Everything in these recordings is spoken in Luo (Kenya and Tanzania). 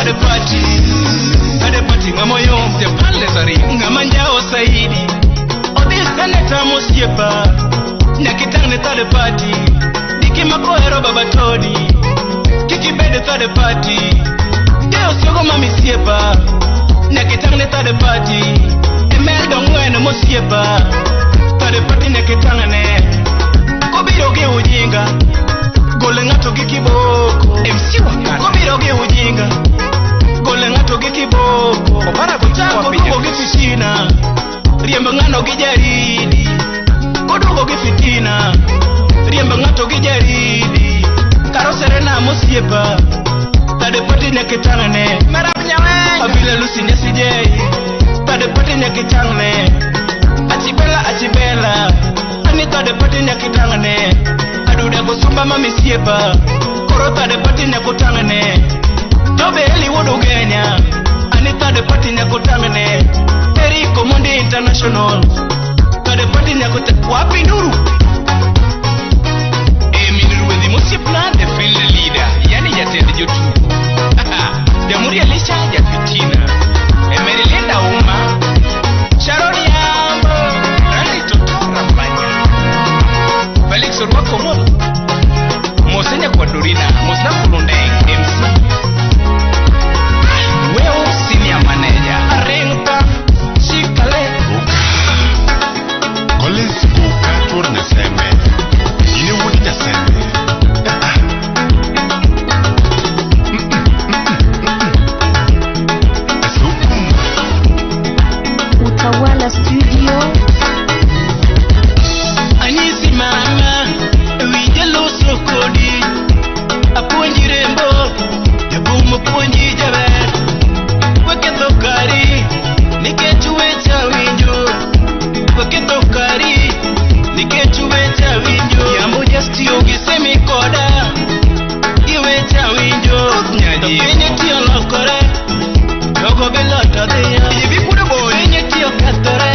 Third party, third party ng'ama yom Stefan Lezarin. Ng'ama njawo saidi. Odhi seneta mosiepa. Nyaka itang' ne third party. Diki makohero baba Tony. Kik ibed third party. De osiogo ma misiepa. Nyaka itang' ne third party. Emelda Ong'weno mosiepa. Third party nyaka itang'ne. Kobiro gi ujinga. Gole ng'ato gi kiboko. MC Wakana. Kobiro gi ujinga. Gole ng'ato gi kiboko. Opara Gochako Koduogo gi fitina. Riemb ng'ano gi jaridi. Koduogo gi fitina. Riemb ng'ato gi jaridi. Karo Serena mosiepa. Third party nyaka itang'ne. Merab Nyawenga. Abila Lucy Nyasijei. Third party nyaka itang'ne. Achibela achibela. Ani third party nyaka itang'ne. Aduda gosumba ma misiepa. Koro third party nyaka utang'ne. Jobe Eli wuod Ugenya. Ani third party nyaka utang'ne. Eric Omondi International. Third party nyaka wapi nduru. Emin Ruedhi mosiepna the field leader, yani jatend jotugo. Jamhuri Elisha jafitina. Emerylinda Uma. Sharon Yambo. Randy Totora Mbanya. Felix Orwako Molo. Mosenya kwa Dorina. Mosna Kulundeng MC. Weo senior manager. Arengta Shikale. Collins Goka chuor Nyasembe. In e wuod Nyasembe. Sukuma. Utawala Studio. Anyisi mama, winje loso kodi. Apuonji rembo, jabumo puonji jaber. Waketho kari, nikech wecha winjo. Waketho kari, nikech wecha winjo. Yambo just tiyo gi semi koda, gi wecha winjo. To piny tiyo lokore, jogo be loto dhiyo. Piny tiyo kethore,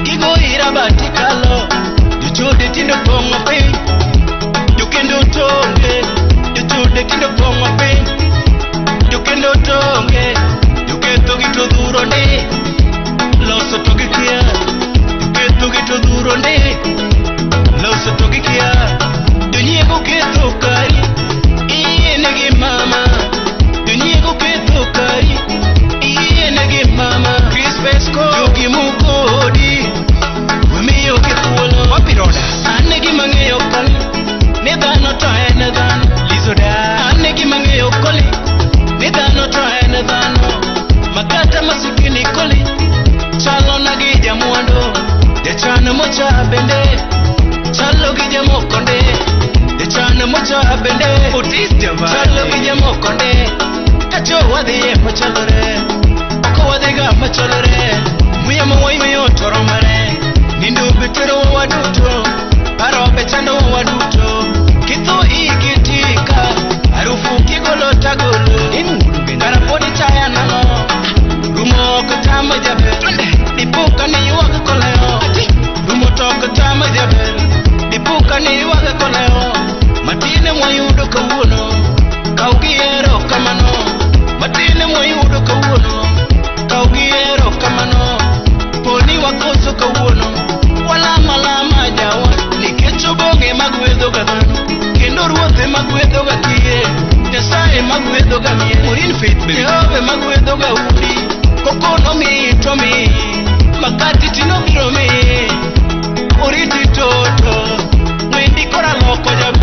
gigo ira batikalo. Jochode tindo pong'o piny, jokendo tonge. Jochode tindo pong'o piny, jokendo tonge. Joketho gi to dhuro ndi, loso to gikia. Joketho gi to dhuro ndi, loso to gikia. Jonyiego ketho kari, iyiene gi mama. Jonyiego ketho kari, iyiene gi mama. Chris Pesco. Jogi mukodi, wamiyo gi thuolo. Wapiroda. An e gima ng'eyo koni, ni dhano to en dhano. Lizoda. An e gima ng'eyo koli, ni dhano to en dhano. Makata masikini koli, chalo na gi jamwandu. Jachan mocha bende, chalo gi jamokonde. Jachan mocha bende, Otis Javade. chalo gi jamokonde. Kacho wadhiye machalore, oko wadhiga machalore. Muya mawayweyo to romore, nindo be terowa waduto, paro be chandowa waduto. Kitho ikitika, harufu kigolo tagolo. Kara pod ichaya nang'o, rumo ok tama jaber. Dipuka ni ywak kolewo, rumo to ok tama jaber. Dipuka ni ywak kolewo, matine mwayudo kawuono, kaw gi erokamano. Matine mwayudo kawuono, kaw gi erokamano. Poni wakoso kawuono, walama lama jawa. Nikech obong'e magwedho ga dhano, kendo ruothe magwedho ga kiye. Nyasaye magwedho ga miel, Maureen Faith baby. Jehova magwedho ga udi. Kokono miyi to miyi, makati tinobiro miyi. Oriti toto, wendi kora loko jab.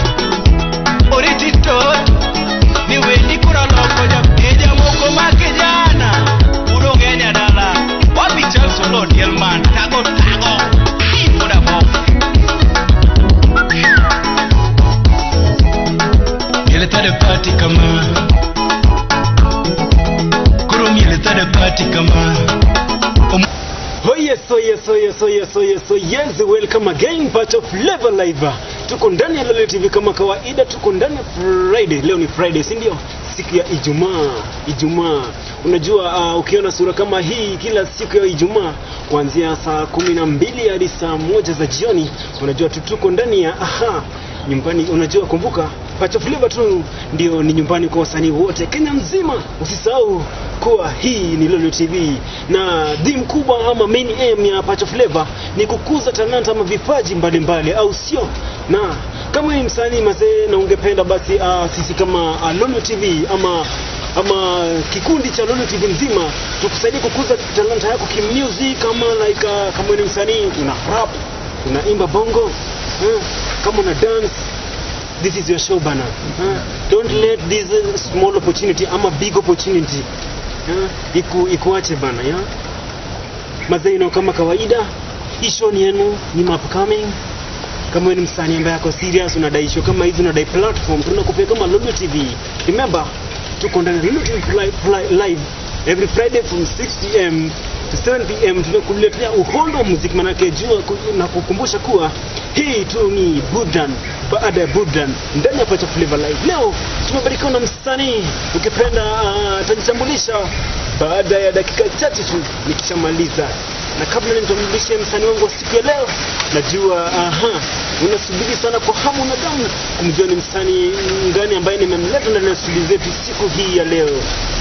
Oriti toto, ni wendi kora loko jab. E jamoko ma kijana, udo genya dala. Wapi Charles Oloo Dielman. Tago tago. Ai muda bo. Miele third party kama, koro miele third party kama. Oh yes, oh yes, oh yes, oh yes, oh yes, oh yes. Welcome again, part of Flavor Live. Tuko ndani ya Lolio TV kama kawaida, tuko ndani ya Friday. Leo ni Friday, si ndio? Siku ya Ijumaa. Ijumaa. Unajua ukiona sura kama hii kila siku ya Ijumaa kuanzia saa 12 hadi saa 1 za jioni, unajua tuko ndani ya nyumbani. Unajua kumbuka Pacho Flavor tu ndio ni nyumbani kwa wasanii wote Kenya mzima. Usisahau kuwa hii ni Lolio TV na theme kubwa ama main aim ya Pacho Flavor ni kukuza talanta ama vipaji mbalimbali, au sio? Na kama ni msanii mazee na ungependa basi sisi kama Lolio TV ama kikundi cha Lolio TV nzima tukusaidie kukuza talanta yako kimusic, kama like kama ni msanii una rap, unaimba bongo, kama una dance, this is your show bana. Don't let this small opportunity ama big opportunity ikuache bana, yeah? Mazee, kama kawaida hii show ni yenu, ni upcoming. Kama wewe ni msanii ambaye ako serious, unadai show kama hizi, unadai platform, tunakupea kama Lolio TV. Remember, tuko ndani ya Lolio TV live every Friday from 6 pm to 7 pm. Tunakuletea uhondo wa muziki, manake jua na kukumbusha kuwa hii tu ni burdan baada ya burdan ndani ya Pacho Flavor Live. Leo tumebarikiwa na msanii, ukipenda atajitambulisha baada ya dakika chache tu nikishamaliza. Na kabla nimtambulishe msanii wangu wa siku ya leo, najua unasubiri sana kwa hamu na gamu kumjua ni msanii gani ambaye nimemleta ndani ya studio zetu siku hii ya leo.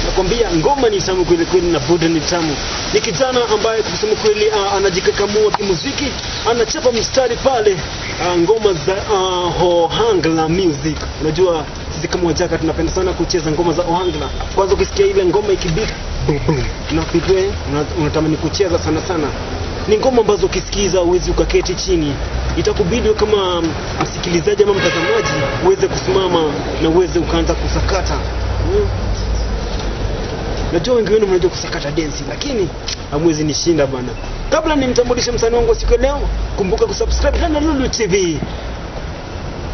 Nakwambia ngoma ni tamu kweli kweli na burdan ni tamu. Ni kijana ambaye kusema kweli anajikakamua kimuziki, anachapa mstari pale ngoma za Ohangla music. Unajua sisi kama Wajaka tunapenda sana kucheza ngoma za Ohangla. Kwanza ukisikia ile ngoma ikibit boom boom, unapigwe unatamani kucheza sana sana. Ni ngoma ambazo ukisikiza huwezi ukaketi chini, itakubidi kama msikilizaji ama mtazamaji uweze kusimama na uweze ukaanza kusakata. Najua wengi wenu mnajua kusakata dance, lakini hamwezi nishinda bana. Kabla nimtambulishe msanii wangu siku leo, kumbuka kusubscribe na Lolio TV,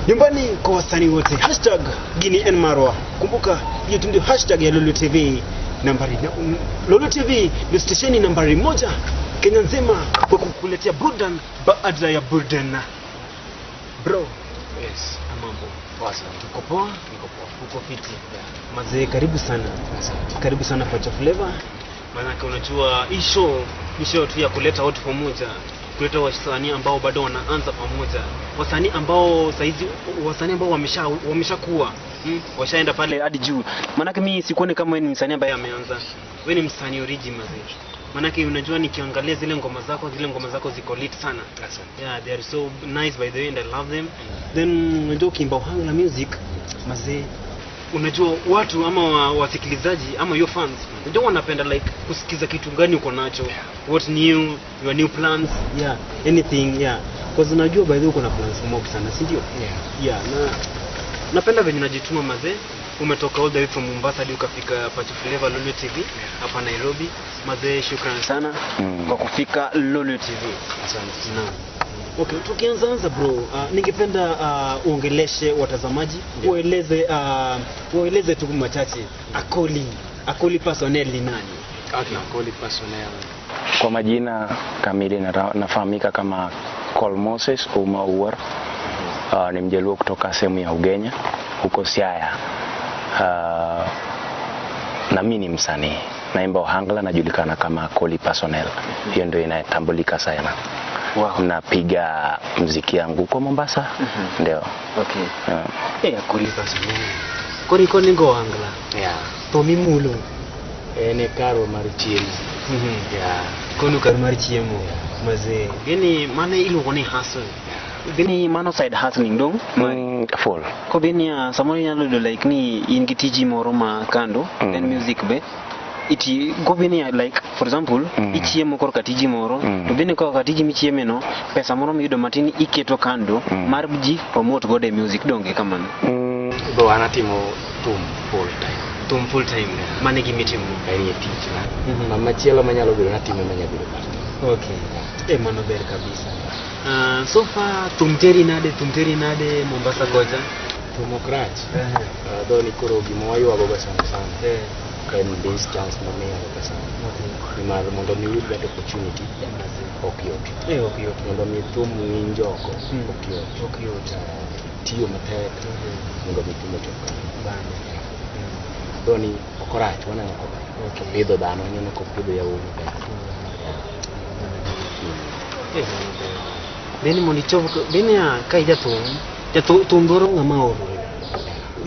nyumbani kwa wasanii wote. Hashtag Gini N Marwa. Kumbuka hiyo ndio hashtag ya Lolio TV. Nambari Lolio TV ndio stesheni nambari 1 Kenya nzima kwa kukuletea burdan baada ya burdan. Bro, yes, mambo. Poa sana. Uko poa? Niko poa. Uko fiti? Yeah. Mazee, karibu sana. Asante. Karibu sana Pacho Flavor. Maanake unajua hii show ni show tu ya kuleta watu pamoja, kuleta wasanii ambao bado wanaanza pamoja, wasanii ambao saizi, wasanii ambao wameshakuwa, washaenda pale hadi juu. Maanake mimi sikuoni kama wewe ni msanii ambaye ameanza. Wewe ni msanii original mazee. Maanake unajua nikiangalia zile ngoma zako ziko lit sana. Asante. Yeah, they are so nice by the way and I love them. Then unajua ukiimba Ohangla music mazee, unajua watu ama wasikilizaji ama your fans, unajua wanapenda like kusikiza kitu gani uko nacho, what new, your new plans, yeah, anything, yeah. Because unajua by the way uko na plans mob sana, si ndio? Yeah. Yeah, na napenda venye unajituma mazee. Umetoka all the way from Mombasa hadi ukafika Pacho Flavor Lolio TV hapa Nairobi. Mazee, shukrani sana kwa kufika Lolio TV. Asante. Naam. Okay, tukianza bro, ningependa uongeleshe watazamaji, ueleze tu machache. Akoli Personnel ni nani? Okay, Akoli Personnel. Kwa majina kamili nafahamika kama Col Moses Uma Uwar. Ni Mjaluo kutoka sehemu ya Ugenya huko Siaya. Na mimi ni msanii, naimba Ohangla, najulikana kama Akoli Personnel. Hiyo ndio inatambulika sana. Wow. Napiga mziki yangu huko Mombasa. Ndio. Okay. Akoli Personnel. Kori koni go Ohangla. Yeah. Tomi mulo. Ene karo mar chiemo. Yeah. Kono karo mar chiemo. Mazee. Gini mane iluongo ni hustle. Bini mano side hustling dong? Full. Ko bini samoro inyalo yudo like ni in gi tiji moro ma kando, then music be iti go bini like for example ichiemo korka tiji moro, to bini korka tiji michieme no pesa moro miyudo matin iketo kando mar ji promote godo e music donge kamano. Bo an atimo thum full time. Thum full time. Mane gimitimo? En e tich na. Machielo manyalo bedo natimo manyalo bedo part time. Okay. Mano ber kabisa. So far thum teri nade Mombasa goja? Thum ok rach. Though ni koro gima waywago ga sana sana. En distance mamiyogo ga sana. Nimar mondo mi iyud that opportunity ok yot. Ok yot. Mondo mi thum winj oko ok yot. Ok yot. Tiyo matek mondo mi thum ochop kanyo. Though ni ok orach, waneno kober. Opidho dhano, waneno kopidho yawuoyi ber. Beni mondo ichop, beni ka ijathum, jathum dwaro ng'ama oro.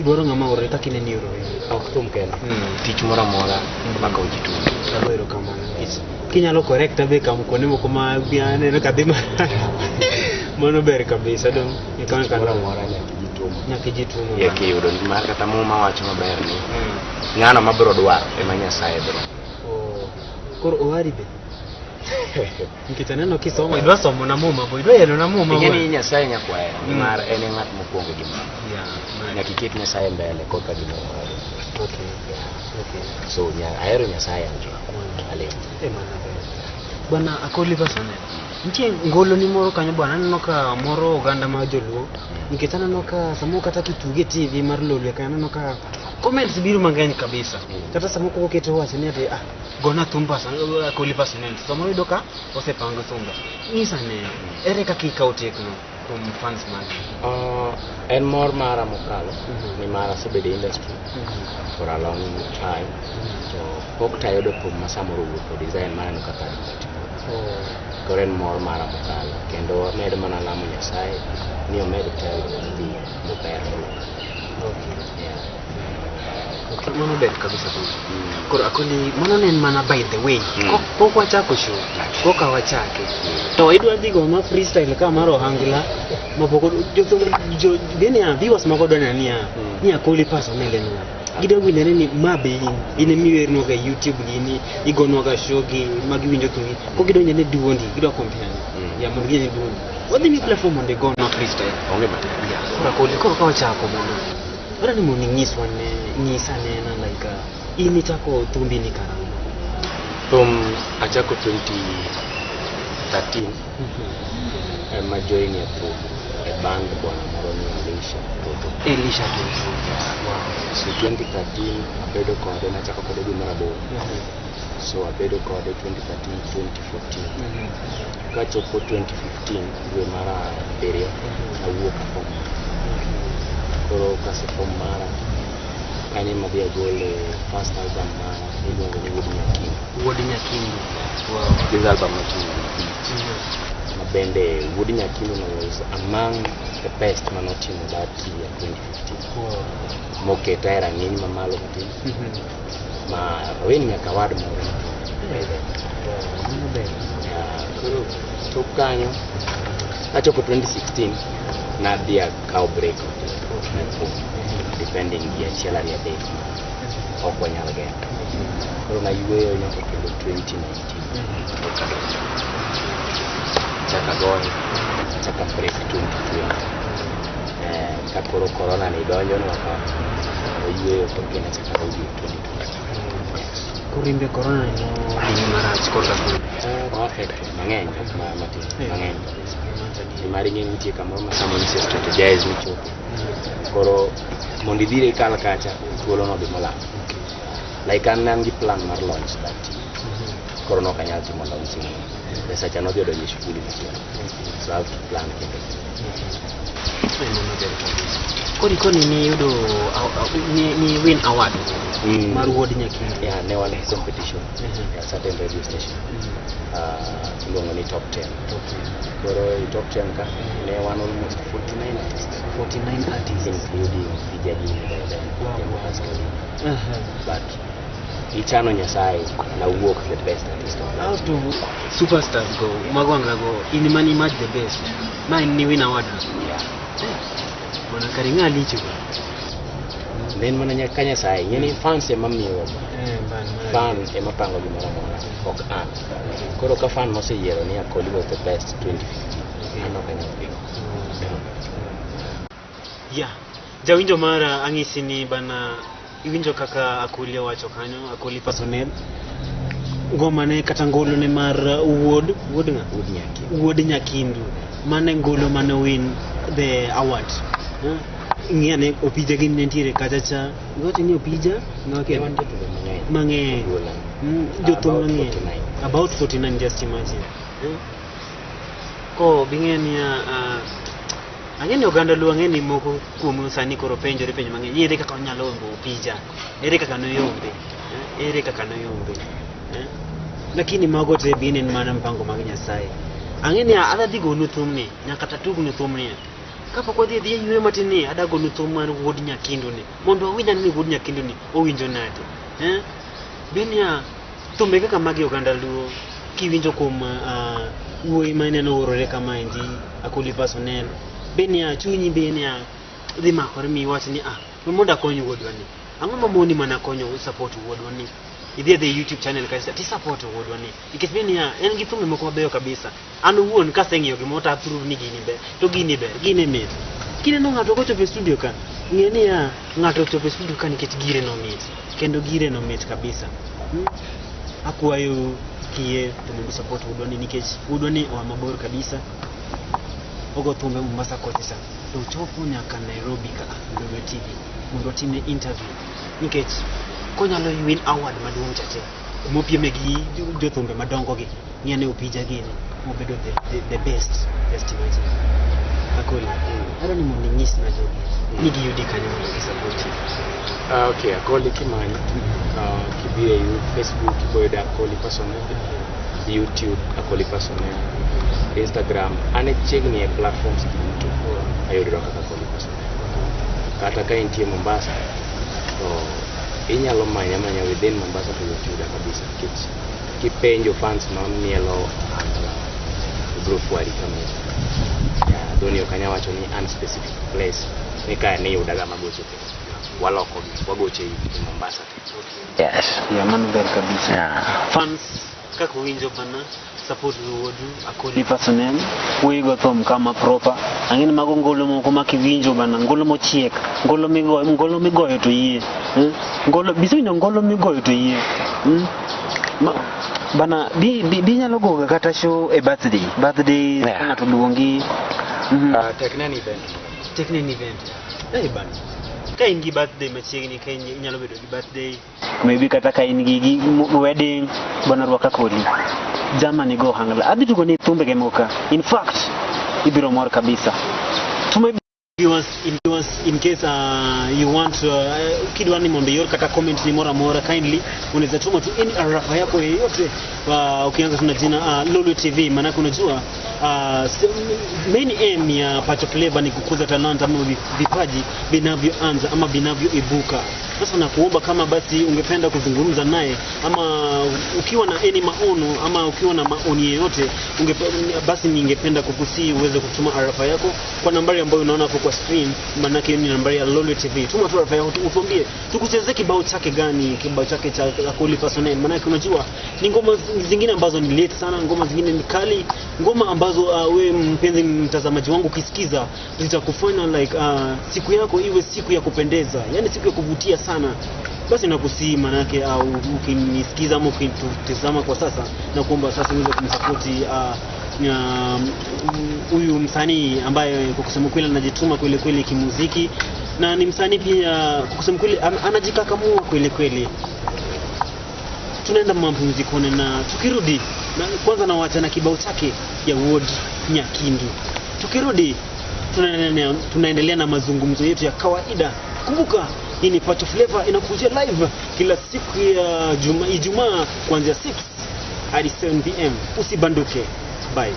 Dwaro ng'ama ore kaka ineni oro. Ok thum kende. Tich moro amora makawo ji tugo. Ago erokamano. Kinyalo correct be kam kuonde moko ma aneno ka dhi mano ber kabisa dong. Tich moro amora nyaka ijitumo. Nyaka ijitumo. Ye kiyudo nimar kata Muma wacho maber ni ng'ano mabiro dwaro ema Nyasaye biro. Koro owari be. Nikech aneno kisomo, idwa somo na Muma bo, idwa yelo na Muma. Ing'e ni Nyasaye nyakwaya nimar en e ng'at mokwongo gimoro. Yeah. Nyaka iket Nyasaye mbele korka gimoro amora. Okay. Okay. So ahero Nyasaye an alemo. Mano ber. Bwana Akoli Personnel. Nitie ngolo ni moro kanyo bwana, aneno ka moro oganda mar joluo. Nikech aneno ka samoro kata kituge TV mar Lolwe kanyo aneno ka comments biro mang'eny kabisa. Kata samoro koketo wacho ni ati gona thumba Akoli Personnel. Samoro iyudo ka osepango thumba. Nyisa ne, ere kaka ikawo tekno kuom fans magi? En mor mara mokalo nimar asebedo e industry for a long time to pok tayudo thum ma samoro owuok e design maneno ka third party. Koro en mor mara mokalo kendo amedo mana lamo Nyasaye ni omed telo dhi maber moloyo. Okay. Yeah. Okay, mano ber kabisa bwana. Koro Akoli, mano ne en mana by the way. Pok wachako show. Koka wachake. To idwa dhi go ma freestyle ka mar ohangla mapok jo gini a viewers mago dwa neno niya ni Akoli Personnel en ng'a. Gidwa winjo ni ma be in emiwernwa ga YouTube gini igonwa ga show gi magiwinjo thumbi. Ko gidwa winjo ni duondi, gidwa compare. Ya mondo giwinj ni duondi. Wadhi mi platform mondo igonwa freestyle. Onge matek. Koro Akoli, koro ka wachako mondo Ora ni mondo inyiswa ne nyisa nena like in ichako thumbi ni karang'o? Thum achako 2013 ema join e thum e band bwana moro ni Elisha Toto. Elisha Toto. Wow. So 2013 abedo kode, nachako kode dwe mar aboro. So abedo kode 2013, 2014. Kachopo 2015 dwe mar abiriyo nawuok a form mara. Koro kase form mara kanyo ema adhi agole first album mara miluongo ni Wuod Nyakindu. Wuod Nyakindu. Wow. This album noting'o abich. Ma bende Wuod Nyakindu no was among the best manotimo that year 2015. Wow. Moketa e rang'iny mamalo matin. Ma awin nyaka award moro by then. Mano ber. Yeah, koro tok kanyo kachopo 2016 nadhi akawo break matin ne thum depending gi achiel ariyo adek ma ok wanyal geng'o. Koro nayueyo nyaka kendo 2019 eka adonjo. Achako agoyo, achako a break 2020. Ka koro corona ni donjonwa ka wayueyo to kendo achako arugi 2020. Yes. Koro in be corona ni nodini marach korka thum. No affect mang'eny ok matin mang'eny kabisa. Nimar ing'e ni nitie kamoro ma samoro ise strategize michopo. Koro mondo idhire ikal kacha thuolo no dhi molal. Like an ne an gi plan mar launch that year. Koro nok anyal timo launching. Pesa cha nodhi odonjo e shughuli machielo. So I have to plan kendo. Mano ber kabisa. Koro ikoni niyudo ni win award mar Wuod Nyakindu. Yeah, ne wan e competition at certain radio station. Iluongo ni top 10. Top 10. Koro e top 10 ka ne wan almost 49 artists. 49 artists. Including Fija Gini by then. Wow. Jambo Pascal. But ichano Nyasaye nawuok the best artist of that. Out of superstars go magwanga go in mani match the best. Ma in ni win award. Yeah. Bwana karing'a licho. Ne en mana ka Nyasaye, ing'e ni fans ema miyowa Ban fan ema pango gimoro amora, ok an. Koro ka fan moseyiero ni Akoli was the best 2015, an ok anyal pingo. Yeah. Jawinjo mara ang'isi ni bana iwinjo kaka Akoli owacho kanyo, Akoli Personnel. Ngoma ne kata ngolo ne mar wuod wuod ng'a? Wuod Nyakindu. Wuod Nyakindu. Mane ngolo mane win the award. Ng'i ane Opija gini ne nitiere kacha cha. Iwacho ni Opija? Ng'awa Ne kendo? wan jotugo mang'eny. Mang'eny. Ogola. Jothum About mang'eny. 49. About 49 just imagine. Ko bing'e niya ang'e ni oganda luo ang'e ni moko kuomu sani koro penjore penjo mang'eny ere kaka onyalo yombo Opija ere kaka noyombe ere kaka noyombe Lakini mago te bin en mana mpango mag Nyasaye. Ang'e ni adhi gonu thumni nyaka tatugnu thumni. Kapok wadhi adhiya yueyo matin ni adagonu thum mar wuod Nyakindu ni mondo wawinj ane ni wuod Nyakindu ni owinjo nade. Eh? Benia thumbe kaka magi oganda Luo kiwinjo kuom wuoyi ma ineno orore kamaendi Akoli Personnel benia chunyi benia dhi makore mi iwach ni ah we mondo akony wuodwa ni. Ang'o mamoni mana konyo support wuodwa ni? Idhi adhi e YouTube channel kacha ti support wuodwa ni. Nikech benia en gi thumbe moko mabeyo kabisa. An owuon kaseng'iyo gimoro to approve ni gini ber to gini ber gini mit. Kineno ng'ato kochopo e studio ka, ng'e niya ng'ato ochopo e studio ka nikech gire no mit kendo gire no mit kabisa. Akwayo kiyie to mondo support wuodwa ni nikech wuodwa ni oa mabor kabisa. Ogo thumbe Mombasa kocha cha to ochopo nyaka Nairobi ka Lolwe TV mondo watimne interview nikech konyalo win award maduong' cha che kumopieme gi jothumbe madongo gi ng'i ane Opija gini mobedo the best. Just imagine. Akoli, adwa ni mondo inyisna jogi ni giyudi kanyo mondo gisapoti. Okay, Akoli kimanyo, kidhi e Facebook iboyudo Akoli Personnel, YouTube Akoli Personnel, Instagram, an e chiegni e platforms duto ayudora kaka Akoli Personnel. Kata ka intie Mombasa, to inyalo manya manya within Mombasa to yot yuda kabisa nikech kipenjo fans ma mielo ohangla ibiro fwari kama yeah, dhoni ok anya wacho ni an specific place ni kae ni yudaga magoche te waloko gi wagoche i Mombasa te. Yes. Yeah, mano ber kabisa. Yeah. Fans kaka uwinjo bana support wuodu Akoli Personnel wuoyi go thum kama proper ang'e ni mago ngolo moko ma kiwinjo bana ngolo mochiek ngolo migoyo ngolo migoyo to yie ngolo bisewinjo ngolo migoyo to yie Ma, bana bi nyalo goga kata show e birthday Yeah. ka ng'ato luongi. Tekne ni event. Tekne ni event. Eh bana ka in gi birthday machiegni ka inyalo bedo gi birthday maybe kata ka in gi wedding bwana rwaka Akoli Germany go ohangla adhi tugo ni thumbe ge moko ka in fact ibiro mor kabisa to maybe viewers in, viewers, in case you want kidwa ni mondo ior kata comment ni moro amora kindly unaweza tuma tu any arafa yako yoyote ukianza tu na jina Lolwe TV maanake unajua main aim ya Pacho Flavor ni kukuza talanta ama vipaji vinavyoanza ama vinavyoibuka. Sasa nakuomba kama basi ungependa kuzungumza naye ama ukiwa na any maono ama ukiwa na maoni yoyote basi ningependa kukusii uweze kutuma arafa yako kwa nambari ambayo unaona hapo kwa screen, maanake ni nambari ya Lolwe TV. Tuma tu arafa yako utuambie tukuchezee kibao chake gani, kibao chake cha Akoli Personnel, maanake unajua ni ngoma zingine ambazo ni late sana, ngoma zingine ni kali, ngoma ambazo we mpenzi mtazamaji wangu ukisikiza zitakufanya like siku yako iwe siku ya kupendeza, yani siku ya kuvutia sana. Basi nakusii manake ukinisikiza ama ukitutazama kwa sasa, na kuomba sasa uweze kumsapoti huyu msanii ambaye kwa kusema kweli anajituma kweli kweli kimuziki, na ni msanii pia kwa kusema kweli anajikakamua kweli kweli. Tunaenda mapumzikoni na tukirudi na kwanza nawaacha na kibao chake ya Wuod Nyakindu. Tukirudi tunaendelea na mazungumzo yetu ya kawaida. Kumbuka hii ni Pacho Flavor inakujia live kila siku ya Ijumaa kuanzia 6 hadi 7 pm. Usibanduke. Bye.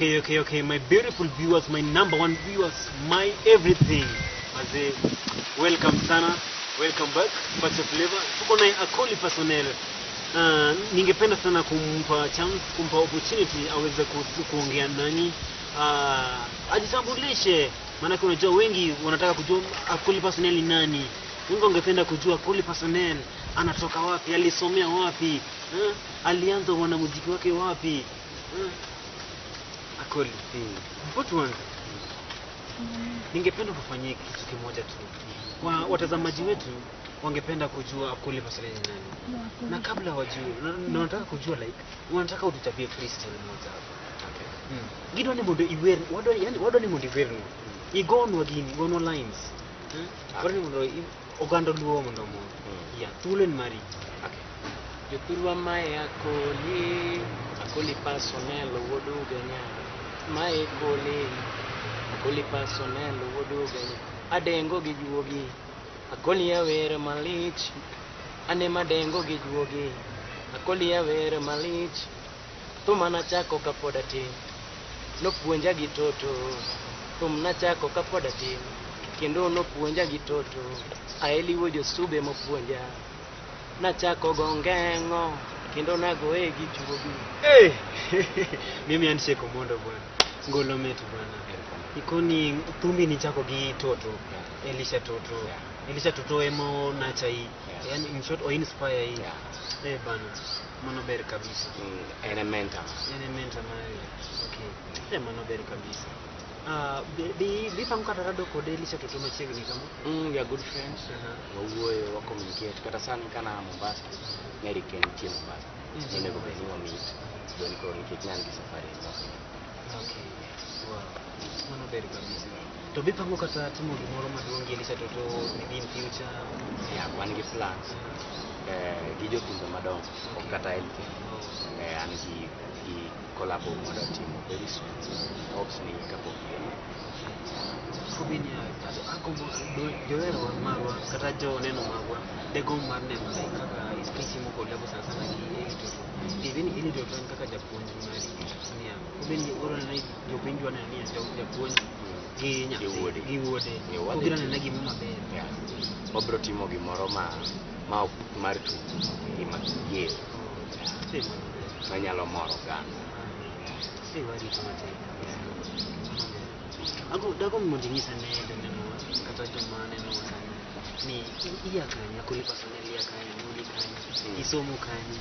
Okay. My beautiful viewers, my number one viewers, my everything. Mazee, welcome sana. Welcome back. Pacha Flavor. Tuko naye Akoli Personnel. Ningependa sana kumpa chance, kumpa opportunity aweze kuongea nanyi. Ajitambulishe. Maanake unajua wengi wanataka kujua Akoli Personnel ni nani. Wengi wangependa kujua Akoli Personnel anatoka wapi, alisomea wapi, alianza wanamuziki wake wapi. Akoli, before tuanze, ningependa kufanyia kitu kimoja tu. Kwa watazamaji wetu wangependa kujua Akoli Personnel ni nani. Na kabla wajue, na wanataka kujua like, wanataka utuchapie freestyle moja hapa. Okay. Gidwa ni mondo iwer, wadwa yani wadwa ni mondo iwerno. Igonwa gini, igonwa lines. Wadwa ni mondo oganda luo mondo mo. Yeah, thuolo en mari. Okay. Jothurwa mae Akoli, Akoli Personnel wuod Ugenya. Mae Akoli, Akoli Personnel wuod Ugenya. Adengo gi juogi, Akoli awer malich. Ane madengo gi juogi, Akoli awer malich. Thum nachako kapod atin, nopuonja gi toto. Thum nachako kapod atin, kendo nopuonja gi toto. Aeliwo josube mopuonja. Nachako go ngeng'o, kendo nagoye gi juogi. Hey! Mimi handshake Omondo bwana. Ngolo metu bwana. Ikoni thumbi ni chako gi toto. Elisha Toto. Elisha Toto emo nacha hii. Yani in short o inspire hii. Eh bana. Mano ber kabisa. En e mentor. En e mentor mari. Okay. Eh mano ber kabisa. Bi pango kata rado kod Elisha Toto machiegni kama? We are good friends. Wawuoyo, wa communicate. Kata sani kana Mombasa, Nyeri ken nitie Mombasa. Onego bed ni wa meet. Doni koro nikech ne an gi safari moko. Okay. Wow. Mano ber kabisa. To bi pango kata timo gimoro maduong' gi Elisha Toto maybe in future? Yeah, wan gi plans. Gi jothumbe madongo, ok kata en kende. An gi collabo mwadwa timo very soon. Hopes ni kapok higa. Kobeni agombo joherwa marwa kata jo neno magwa degomb mar neno like kaka kitimo collabo sana sana gi Eli Toto. Even Eli Toto en kaka japuonj mari. Niya, kobeni oro neno ni jopiny dwa neno ni japuonj gi nyathi Gi wuode. gi wuode. Yeah, wadhi Obiro timo. neno gima maber. Yeah. Wabiro timo gimoro ma ok mar tugo, gima ger Eh, mano ber. manyalo moro oganda. Eh, warito matek kabisa. Mano ber. Ago dago mondo inyisa ne jonenowa kata joma nenowa sani ni iya kanye, Akoli Personnel iya kanye, nyuoli kanye, isomo kanye.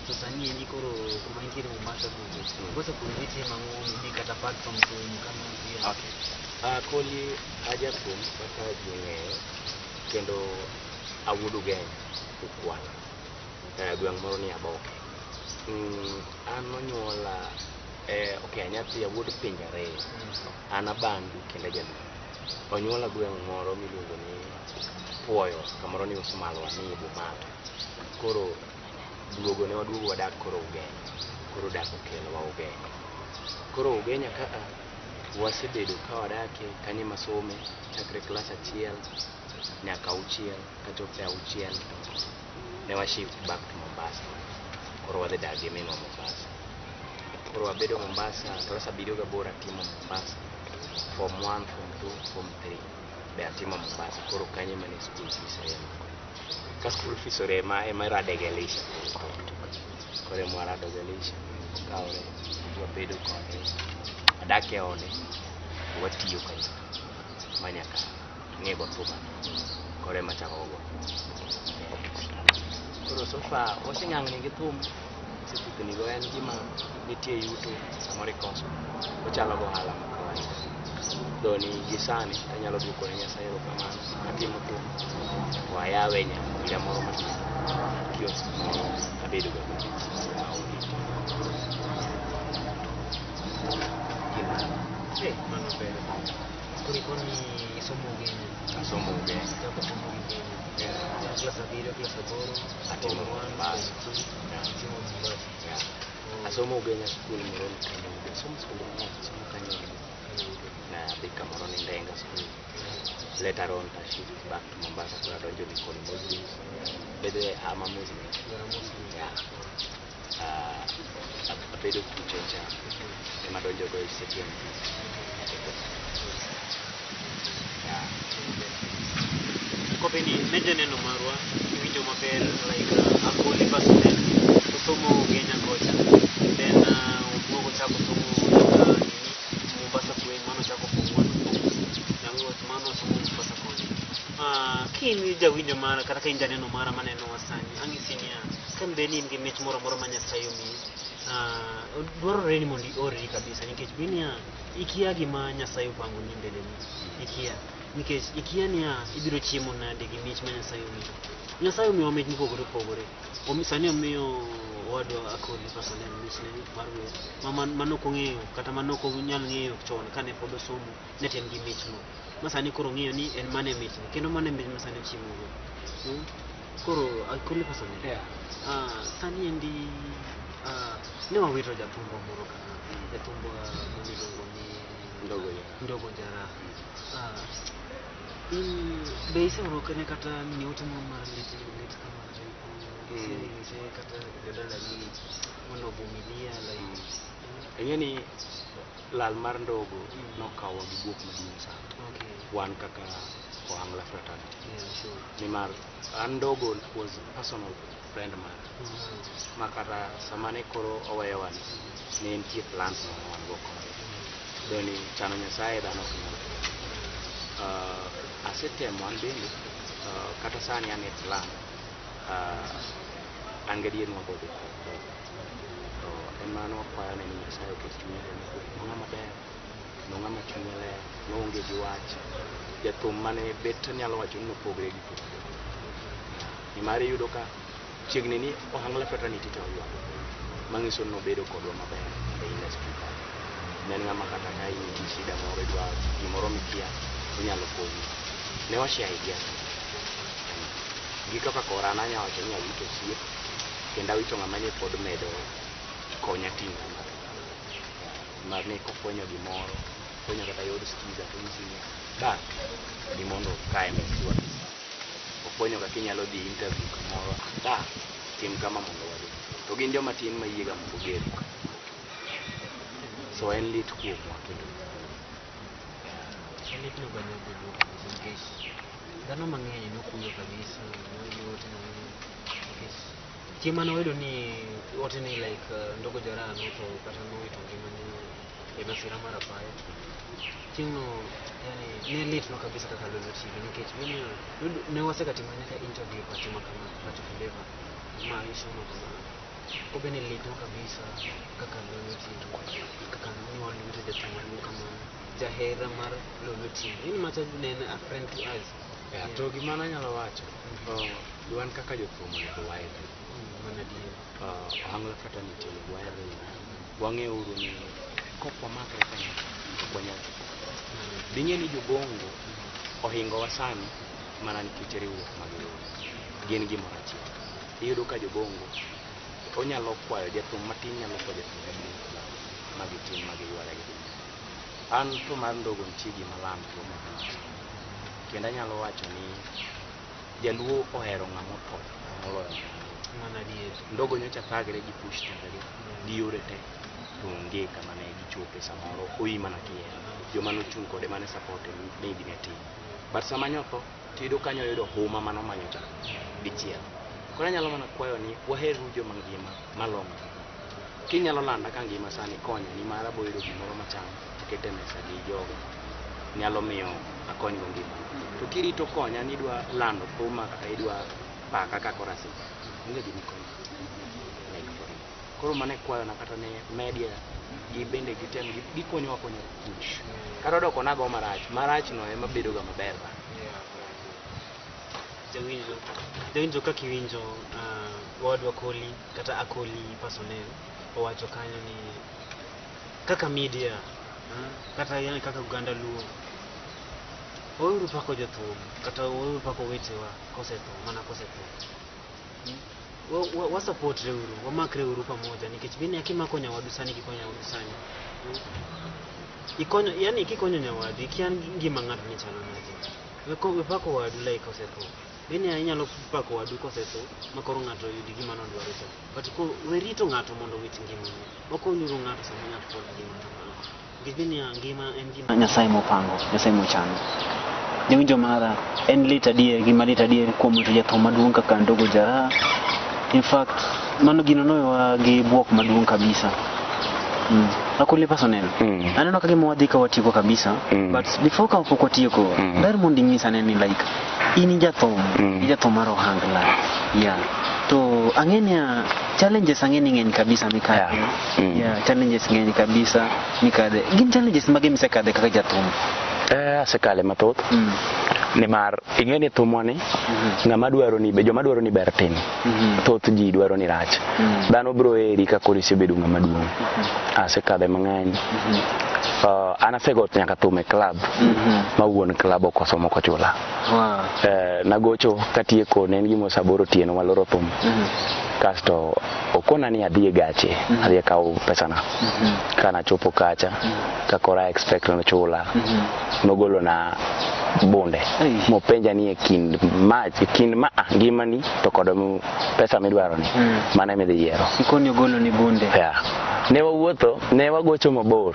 To sani endi koro kuma intiere Mombasa kucho. Mombasa kuno itimo ang'o maybe kata apart from thum kama yeah. Okay. Akoli ajathum kaka ji ong'eyo kendo awuod Ugenya, Ukwala. Gweng' moro ni Aboke. An nonyuola okay, anyathi awuod pinje ariyo. An abandu kendo ajaluo. Onyuola gweng' moro miluongo ni Puoyo, kamoro ni Usumalwa ni Bomato. Koro duogo ne waduogo wadak koro Ugenya. Koro dak okelowa Ugenya. Koro Ugenya ka a wasebedo ka wadakie kanyo ema some chakre klas achiel nyaka auchiel kachopo e auchiel to ne wa shift back to Mombasa. Koro wadhi dak gi minwa Mombasa. Koro wabedo Mombasa, klas abiriyo gaboro atimo Mombasa. Form 1, Form 2, Form 3 be atimo Mombasa. Koro kanyo ema ne school fees rema. Ka school fees orema ema irade gi Elisha koro. Koro ema warado gi Elisha. Okawore, wabedo kode. Adak e ode, watiyo kanyakla ma nyaka ang'e go thum. Koro ema achako go. Koro so far waseng'ang'ni gi thum. Setukni go en gima nitie yuto samoro ikoso. Ochalo go ohala ma kawaida. Doni gi sani anyalo duoko ne Nyasaye erokamano. Atimo thum to ayawe nyamira moro matin. Kiosk moro abedo ga maonge tich. Eh, mano ber. Koro ikoni isomo Ugenya. Asomo Ugenya. Chako somo Ugenya. Yeah. Klas abiriyo, klas aboro, Atimo form one, Mombasa. form two, Yeah. itimo Mombasa. Yeah. Oh. Asomo Ugenya school moro ni Kanyudo. Asomo skunde mang'eny. Asomo Kanyudo. Na adhi kamoro ni Ndenga school. Later on I shift back to Mombasa koro adonjo Likoni Muslims. By the way, I'm a Muslim. You are a Muslim. Yeah. Abedo kucho cha ema donjo go e CTMP. Yeah. Kopeni ne janeno marwa iwinjo maber like Akoli personnel osomo Ugenya kocha then oduogo chako somo nyaka nini Mombasa kwe mano chako form 1 form 2 mano somo Mombasa koni. Ka in jawinjo mara kata ka in janeno mara manenowa sani ang'isi niya ka bed ni in gi mich moro amora ma Nyasaye omiyi, dwarore ni mondo iorri kabisa nikech be niya ikia gima Nyasaye opango ni mbele ni ikia nikech ikia niya ibiro chiemo nade gi mich ma Nyasaye omiyi. Nyasaye omiyowa mich mopogore opogore. Sani omiyo owadwa Akoli personnel michne mar wer ma manok ong'eyo kata manok onyal ng'eyo chon kane pod osomo ne to en gi michno ma sani koro ong'eyo ni en mano e michne kendo mano e mich ma sani ochiemogo. Koro Akoli personnel, sani endi ne wawito jathumbwa moro ka, jathumbwa miluongo ni Ndogo Jaraha. Ndogo Jaraha. In be iseoro ne kata nini ote moro mar lit lit kama kata isenyise kata jodalagi mondo ovumilia like? Ing'e ni lal mar Ndogo nokawowa gi buok maduong' sana. Wan kaka Ohangla fraternity. Nimar an Ndogo was personal friend mara. Ma kata sama ne koro oweyowa ni, ne nitie plans mane wan go kode. Doni chano Nyasaye dhano ok nyal. Asetemo an bende, kata sani an e plan, an gadier ni wabo dhi kod Ndogo. To en mano wakwayone ni Nyasaye oket chunye kwe. Nong'ama ber, nong'ama chunye ler, noonge gi wach. Jathum mane bet nyalo wacho ni nopogre gi thum. Nimar iyudo ka chiegni ni Ohangla fraternity to oywak. Mang'iso ni nobedo kodwa maber e industry ka. Ne en ng'ama kata ka in gi shida moro idwa gimoro mikia, onyalo konyi. Ne wa share ideas. Gi kaka kora an anya wacho ni awito osiep, kendo awito ng'ama ne pod medo konya ting'a malo. Mar ne kofwenyo gimoro, fwenyo kata yor skiza to onyisi ni ba ni mondo kae misiwa. Ofwenyo kaka inyalo dhi interview kamoro, ba tim kama mondo wadhi. To gin joma tin ma yiega mondo oger. So en lit kuomwa kendo. En lit ne oganda joluo kabisa nikech dhano mang'eny nokuyo kabisa noyudo ote mang'eny nikech chieng' mane wayudo ni ote ni like Ndogo Jaraha notho kata nowito ngimane e masira mar apaya. Chieng'no yani ne litnwa kabisa kaka Lolwe TV nikech ne wasekatimo nyaka interview pacho ma kama pacho Flavor ma issue ma kama kobe ne litnwa kabisa kaka Lolwe TV kaka ne waluto jathum maduong' kamano jahera mar Lolwe TV in macha ne en a friend to us. Yeah, to gima nanyalo wacho, wan kaka jothum onego waherre. Mana adier. Ohangla fraternity onego waherre. Wang'euru ni kok wamakre kanyakla, ok wanyal chopo. Ding'e ni jobongo ohingowa sani mana nikech riwruok magiriwore. Gin gimoro achiel. Iyudo ka jobongo onyalo kwayo jathum matin nyalo kwayo jathum maduong' magitim magiyware gi. An to mar Ndogo nitie gima lando omaka. Kendo anyalo wacho ni jaluo ohero ng'ama otho moloyo ng'ama ngima. Mana adier. Ndogo nyocha thagre gi push thumbe gi yore te to onge kama ne gichope samoro oyi mana kihero. Joma nochung' kode mane support maybe ne tin. But sama nyotho tiyudo ka nyoyudo huma manomanyo cha dichiel. Koro anyalo mana kwayo ni waheruru joma ngima malong'o. Kinyalo landa ka ngima sani konya nimar abo yudo gimoro macham aketo e mesa gi joga nyalo miyo akonygo ngimana. To kirito konya ni idwa lando thuma kata idwa paka kaka korasi, onge gima ikonyo. Like for real. Koro mano e kwayona kata ne media gi bende gitem gikonyowa akonya push. Kata odoko nago marach, marach no ema bedo ga maber bang'e. Jawinjo, jawinjo kaka iwinjo owadwa Koli kata Akoli personnel owacho kanyo ni kaka media kata yani kaka oganda luo weuru pako jothum kata weuru pako wetewa kosetho mana kosetho. Wa support reuru, wamakre uru pamoja nikech bende kimako nyawadu sani kikonyo nyawadu sani. Ikonyo yani kikonyo nyawadu ikia ngima ng'ato ni chalo nade. We pako wadu like osetho. Bende inyalo pako wadu kosetho ma koro ng'ato oyudi gima nodwaro cha. But ko we rito ng'ato mondo owit ngimane. Wakonyuru ng'ato sama ng'ato pod ngima kamano. Nikech bende ngima en gima Nyasaye mopango, Nyasaye mochano. Jawinjo mara, en lit adier, gima lit adier kuom wito jathum maduong' kaka Ndogo Jaraha. In fact, mano gino nowewa gi buok maduong' kabisa. Akoli personnel. Aneno ka gima wadhi ka watieko kabisa. But before ka pok watieko, ber mondo inyisa ane ni like in jathum, ijathum mar ohangla. Yeah. To ang'e niya challenges ang'e ni ng'eny kabisa mikadhe. Yeah, challenges ng'eny kabisa mikadhe. Gin challenges mage misekadhe kaka jathum? Asekale mathoth. Nimar ing'e ni thumwa ni ng'ama dwaro ni joma dwaro ni ber tin. Thoth ji dwaro ni rach. Dhano biro heri ka koro isebedo ng'ama duong'. Asekadhe mang'eny. An asego nyaka thum e club ma wuon club okoso mok ochula. Nagocho katieko ne en gimo saa aboro otieno waloro thum. Kasto okona ni adhi e gache, adhi akaw pesana. Kanachopo kacha, ka koro a expect nochula, nogolo na bunde. Mopenja ni e kind ma e kind ma ngimani to kod pesa midwaro ni, mane midhi yiero. Ikoni ogolo ni bunde. Yeah. Ne wawuotho, ne wagocho mabor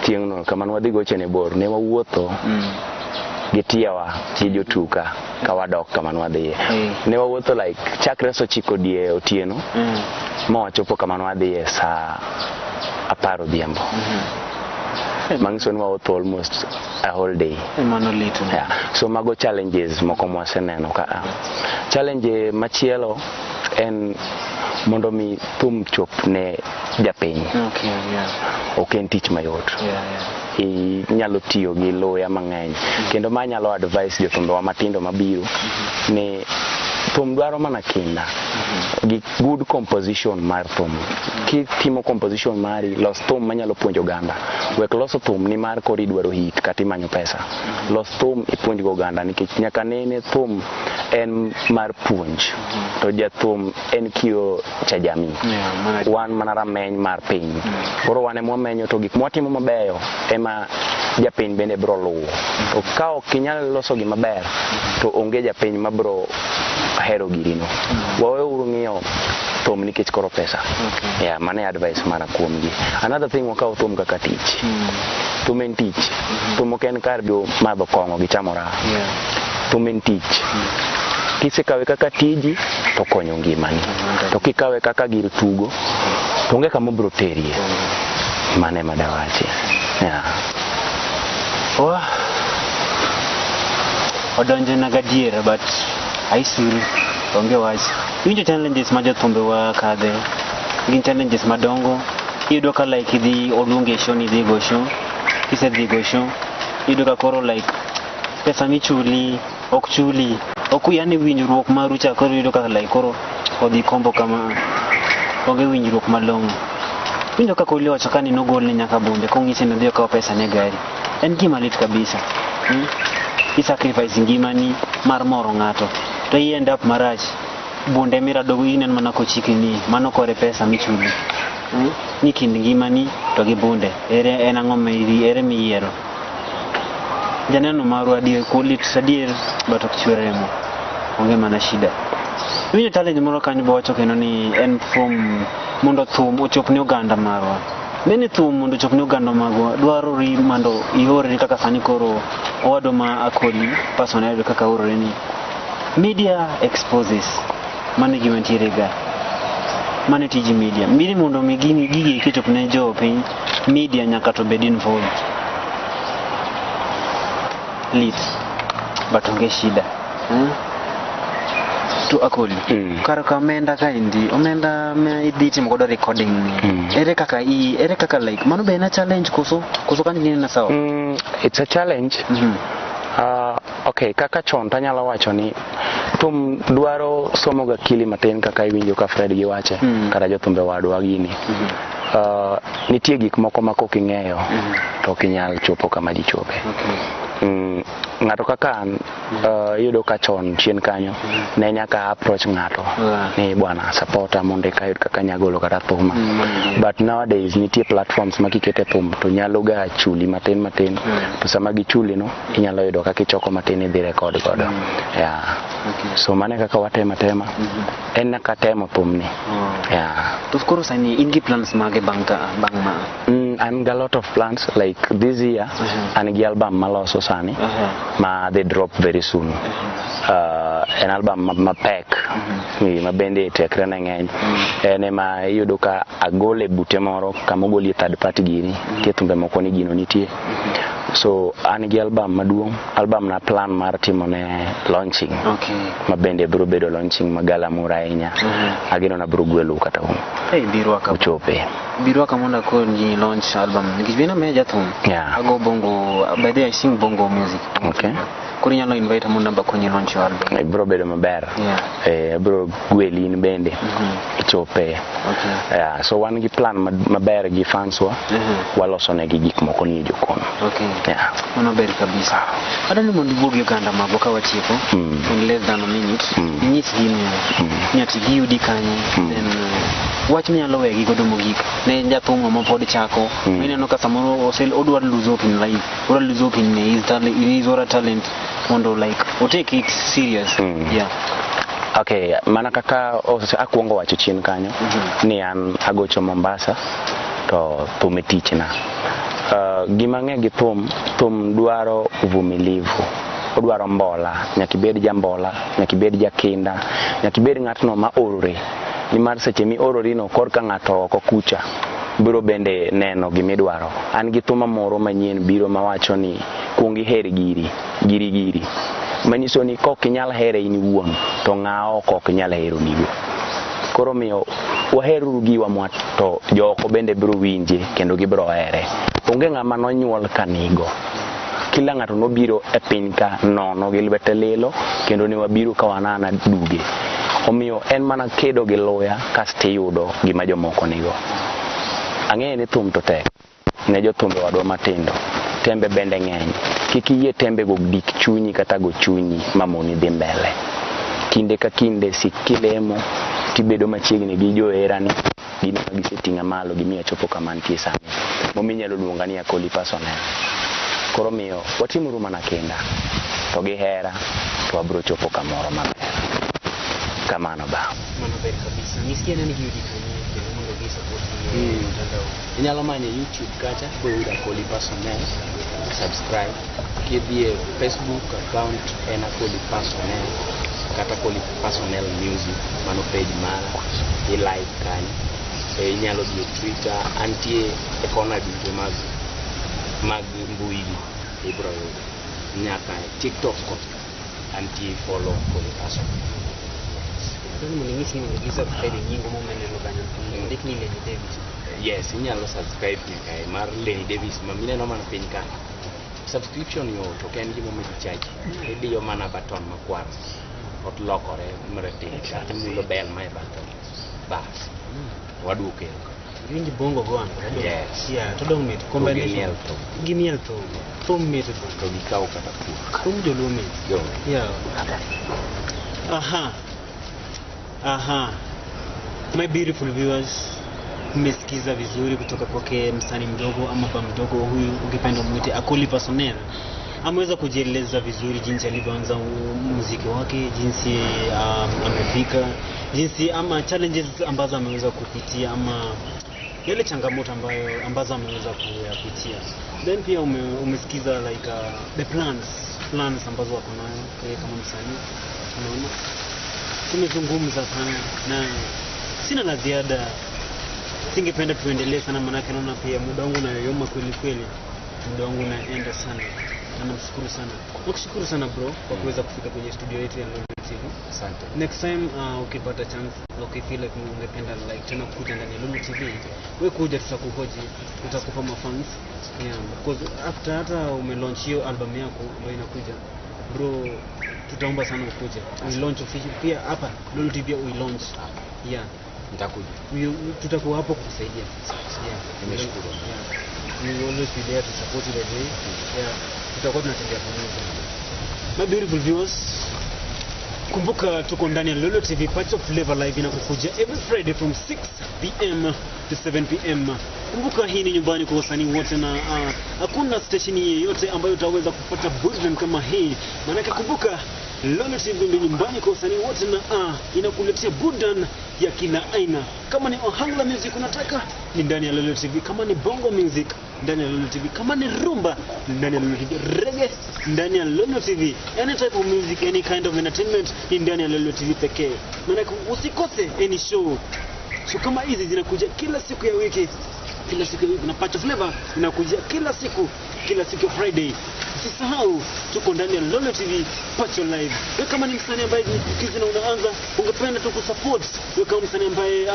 chieng'no, kama ne wadhi goche ne bor, ne wawuotho gi tiawa gi jotuka ka wadok kama ne wadhiye. Ne wawuotho like chakre saa ochiko die otieno ma wachopo kama ne wadhiye saa 10 odhiambo. Manyiso ni wawuotho almost a whole day. Mano lit. Yeah. So mago challenges moko mwaseneno ka. Challenge machielo en mondo mi thum chop ne japiny. Ok en tich mayot. Inyalo tiyo gi luya mang'eny. Kendo ma anyalo advise jothumbewa matindo mabiro ni thum dwaro mana kinda gi good composition mar thum. Kitimo composition mari, los thum manyalo puonjo oganda. Wek loso thum ni mar koro idwaro hit kata imanyo pesa. Los thum ipuonj go oganda nikech nyaka nene thum en mar puonj. To jathum en kioo cha jamii. Wan mana rameny mar piny. Koro wan ema wamenyo to gik mwatimo mabeyo ema japiny bende biro luwo. To ka ok inyal loso gima ber, to onge japiny mabiro hero girino. Waweuru ng'iyo thum nikech koro pesa. Yeah, mano e advice mara kuom gi. Another thing, wakaw thum kaka tich. Thum en tich. Thum ok en kar jo madho kong'o gi chamo raha. Thum en tich. Kisekawe kaka tiji to konyo ngimani. To kikawe kaka gir tugo, to onge kama obiro terie. Mano ema dawachi. Yeah. Wah. Odonjona gadiera but aisuru onge wach. Iwinjo challenges ma jothumbe wa kadhe gin challenges madongo. Iyudo ka like idhi oluongi e show ni idhi go show. Kisedhi go show, iyudo ka koro like pesa michuli ok chuli. Ok yani winjruok maru cha koro iyudo ka like koro odhi kombo kama onge winjruok malong'o. Winjo kaka Oli owacho ka ni nogolne nyaka bunde kong'ise ni odhi okaw pesa ne gari. En gima lit kabisa. I sacrifice ngimani mar moro ng'ato to i end up marach. Bunde miradogo ineno mana kochiki ni mano kore pesa michuli. Ni kind ngimani to gi bunde. Ere en ang'o ma ere miyiero? Janeno marwa adier kulit adier but ok chwer remo. Onge mana shida. Iwinjo challenge moro kanyo bowacho kendo ni en from mondo thum ochop ne oganda marwa. Bende thum mondo ochop ne oganda magwa dwarore mondo iorri kaka sani koro owadwa ma Akoli personnel kaka orore ni media exposes mano e gima nitiere ga. Mano e tij media. Miri mondo mi gini gigi eki ochop ne jopiny, media nyaka to bed involved. Lit but onge shida. To Akoli, kar ka omenda kaendi, omenda ma idhi timo godo recording ni, ere kaka like, mano be en a challenge koso kanyo ginena sawa? It's a challenge. Okay, kaka chon tanyalo wacho ni thum dwaro somo ga akili matin kaka iwinjo ka Fred gi wache, kata jothumbe wadwa gini. Nitie gik moko ma kok ing'eyo to ok inyal chopo kama ji chope. Ng'ato kaka an, iyudo ka chon chien kanyo ne nyaka approach ng'ato ni bwana supporta mondo eka ayud kaka anyalo golo kata thuma. But nowadays nitie platforms ma kikete thum to nyalo ga chuli matin matin, to sama gichuli no inyalo yudo kaka ichoko matin idhi record godo. Yeah. Okay. So mano e kaka watemo atema. En nyaka temo thumni. Yeah. To koro sani in gi plans mage bang' ka bang' ma? An gi a lot of plans, like this year an gi album maloso sani ma dhi drop very soon. En album mapek ma bende tekre ne ng'eny. En ema iyudo ka agole bute moro kama ogolie third party gini, nitie thumbe moko ni gino nitie. So an gi album maduong', album na plan mar timo ne launching. Ma bende biro bedo launching magalamoro ahinya. Ageno na biro gwelou kata un. Hey, birwaka. Uchope. Birwaka mondo akonyi launch album. Nikech be namiya jathum. Yeah. Ago bongo, by the way I sing bongo music. Okay. Koro inyalo invite mondo akonyi launch your album. Biro bedo maber. Yeah. Biro gweli in bende. Ichope. Okay. Yeah, so wan gi plan maber gi fans wa. Waloso negi gik moko ni e jokon. Okay. Yeah. Mano ber kabisa. Adwaro ni mondo iwuo gi oganda magwa ka watieko. In less than a minute. Inyisgi ni ati giyudi kanye. Then wach minyalo wegi godo mogik ne jathum ma pod chako. Ineno ka samoro odwa lose hope in life. Odwa lose hope in his talent, in his oral talent mondo like o take it serious. Yeah. Okay, mana kaka akwongo wacho chien kanyo ni an agocho Mombasa to thum e tichna. Gima ang'e gi thum, thum dwaro uvumilivu. Odwaro mbola, nyaka ibed jambola, nyaka ibed jakinda, nyaka ibed ng'atno ma orore. Nimar seche miorori no korka ng'ato oko kucha biro bende neno gimidwaro. An gi thuma moro manyien biro mawacho ni kuong iher giri, giri giri. Manyiso ni kok inyal here in iwuon to ng'a oko ok nyal hero nigo. Koro miyo waheruru giwa mwa to joko bende biro winje kendo gibiro here. Onge ng'ama nonyuol ka nigo. Kila ng'ato nobiro e piny ka nono gi lwete lilo kendo ne wabiro ka wanana duge. Omiyo en mana kedo gi luya kasto iyudo gima jomoko nigo. Ang'eyo ni thum to tek ne jothumbe wadwa matindo. Tembe bende ng'eny. Kik iyie tembe go dik chunyi kata go chunyi mamoni dhi mbele. Kinde ka kinde sik kilemo tibedo machiegni gi joherani, gin ema giseting'a malo gimiyo achopo kama antie sani. Momiyo inyalo luonga ni Akoli Personnel. Koro miyo watimuru mana kinda to gi hera to wabiro chopo kamoro maber. Kamano ba. Mano ber kabisa. Nyisgi nani giyudi kanye kendo mondo gi support gi mtandao. Inyalo manye YouTube kacha boyudo Akoli Personnel, subscribe. Kidhi e Facebook account en Akoli Personnel kata Akoli Personnel Music, mano page mara, i like kanyo. Inyalo dhi e Twitter, antie e kona duto mag mbui gi ibiro yudo. Nyaka e TikTok kocha antie, follow Akoli Personnel. Adwaro ni mondo inyisgi mondo gi subscribe e nying momeneno kanyo. Ondik ni Lenny Davis. Yes, inyalo subscribe nyaka e mar Lenny Davis ma mineno mana piny kanyo. Subscription yot, ok en gima ji chaji. Idiyo mana button makwar, otlokore marateng' kata imulo bell ma e bathe. Bas, waduoko erokamano. Iwinj bongo go an. Yes. Yeah, to dong mit To combination. gimiel thum. Gimiel thum. Thum mit bro. To gikawo kata pur. Thum joluo mit. Yo. Yeah. Aha. Aha. My beautiful viewers, mmesikiza vizuri kutoka kwake msanii mdogo ama ba mdogo huyu, ukipenda mwite Akoli Personnel. Ameweza kujieleza vizuri jinsi alivyoanza muziki wake, jinsi amefika, jinsi ama challenges ambazo ameweza kupitia ama yale changamoto ambazo ameweza kuyapitia. Then pia umesikiza like the plans ambazo wako nayo yeye kama msanii. Unaona? Tumezungumza sana na sina la ziada. Singependa tuendelee sana manake naona pia muda wangu unayoyoma kweli kweli. Muda wangu unaenda sana. Na namshukuru sana. Nakushukuru sana bro kwa kuweza kufika kwenye studio yetu ya Lolwe TV. Asante. Next time ukipata chance, ukifeel like ungependa like tena kuja ndani ya Lolwe TV, we kuja, tutakuhoji, tutakupa mafans. Yeah, because after hata umelaunch hiyo album yako ambayo inakuja, bro, tutaomba sana ukuje. We launch official pia hapa Lolwe TV pia we launch. Yeah. Nitakuja. Tutakuwa hapo kukusaidia. Yeah. Nimeshukuru. Yeah. We will always be there to support you by the way. Yeah. Tutakuwa tunatembea pamoja. My beautiful viewers, kumbuka tuko ndani ya Lolo TV, Pacho Flavor Live inakukuja every Friday from 6 p.m. to 7 p.m. Kumbuka hii ni nyumbani kwa wasanii wote na hakuna station yeyote ambayo utaweza kupata burudani kama hii. Maanake kumbuka Lolo TV ndio nyumbani kwa wasanii wote na inakuletea burudani ya kila aina. Kama ni Ohangla music unataka, ni ndani ya Lolo TV. Kama ni Bongo music, ndani ya Lolo TV. Kama ni rumba, ndani ya Lolo TV. Reggae, ndani ya Lolo TV. Any type of music, any kind of entertainment, ni ndani ya Lolo TV pekee. Maanake usikose any show. So kama hizi zinakuja kila siku ya wiki, kila siku ya wiki, na Pacho Flavor inakuja kila siku ya Friday. Usisahau tuko ndani ya Lolo TV Pacho Live. Wewe kama ni msanii ambaye ni chipukizi na unaanza, ungependa tu kusupport, wewe kama msanii ambaye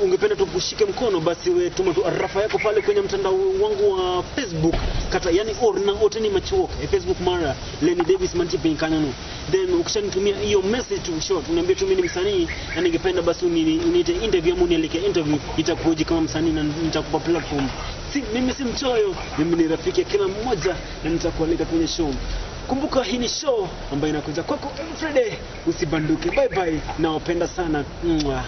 ungependa tu kushike mkono, basi wewe tuma tu arafa yako pale kwenye mtandao wangu wa Facebook kata yani orna oteni machuok e Facebook mara Lenny Davis mantie piny kanyono. Then ukishanitumia hiyo message tu short, uniambie tu mimi ni msanii na ningependa basi uniite interview ama unialike interview, nitakuhoji kama msanii na nitakupa platform. Si, mimi si mchoyo, mimi ni rafiki ya kila mmoja na nitakualika kwenye show. Kumbuka hii ni show ambayo inakuja kwako every Friday. Usibanduke. Bye bye. Nawapenda sana. Mwah.